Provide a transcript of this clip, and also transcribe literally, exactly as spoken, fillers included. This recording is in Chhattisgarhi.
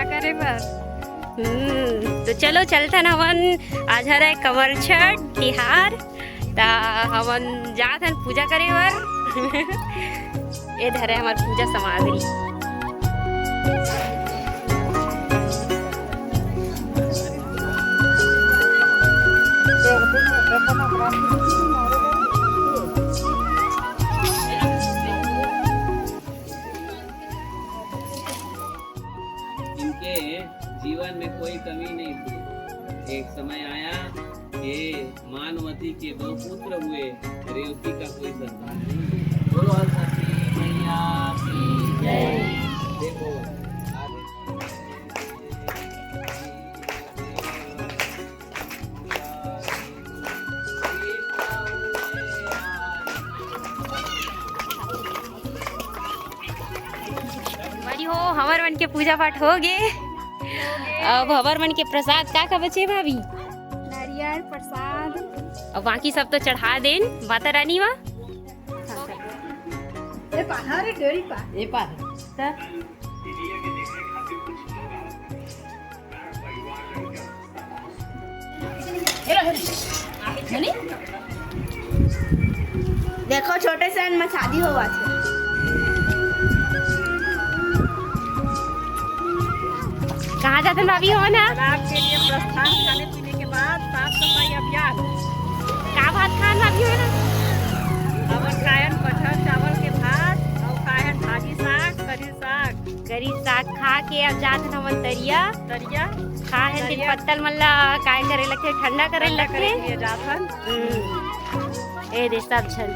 करे बर। हम्म, तो चलो चलथन हमन, आज हरे कमरछठ तिहार, त हमन जाथन पूजा करे बर। ए धरे हमर पूजा सामग्री। इनके जीवन में कोई कमी नहीं थी। एक समय आया कि मानवती के दो पुत्र हुए, रेवती का कोई संतान नहीं। बोलो सती मैया की जय। देखो, आगे बड़ी हो, हमर मन के पूजा पाठ हो गे। अब हमर मन के प्रसाद का का बचे भाभी? नारियल प्रसाद। अब बाकी सब तो चढ़ा देन माता रानी मा। ए पा, हाँ रे, डोरी पा। ए पा। देखो, छोटे से अन में शादी होवा थे। कहाँ जाते भाभी हो ना? तालाब के लिए प्रस्थान, खाने पीने के बाद साफ सफाई अभियान। का भात खान भाभी हो ना? हमन खायन कटहर चावल के भात, अउ खायन भाजी साग, करी साग। करी साग खा के अब जात हन हमन तरिया। तरिया। खा है दिन तरिया। पत्तल मन ला काय करे लगथे, ठंडा करे ठंडा करे लगथे। के लिए जात हन। हम्म। ए दे सब झन।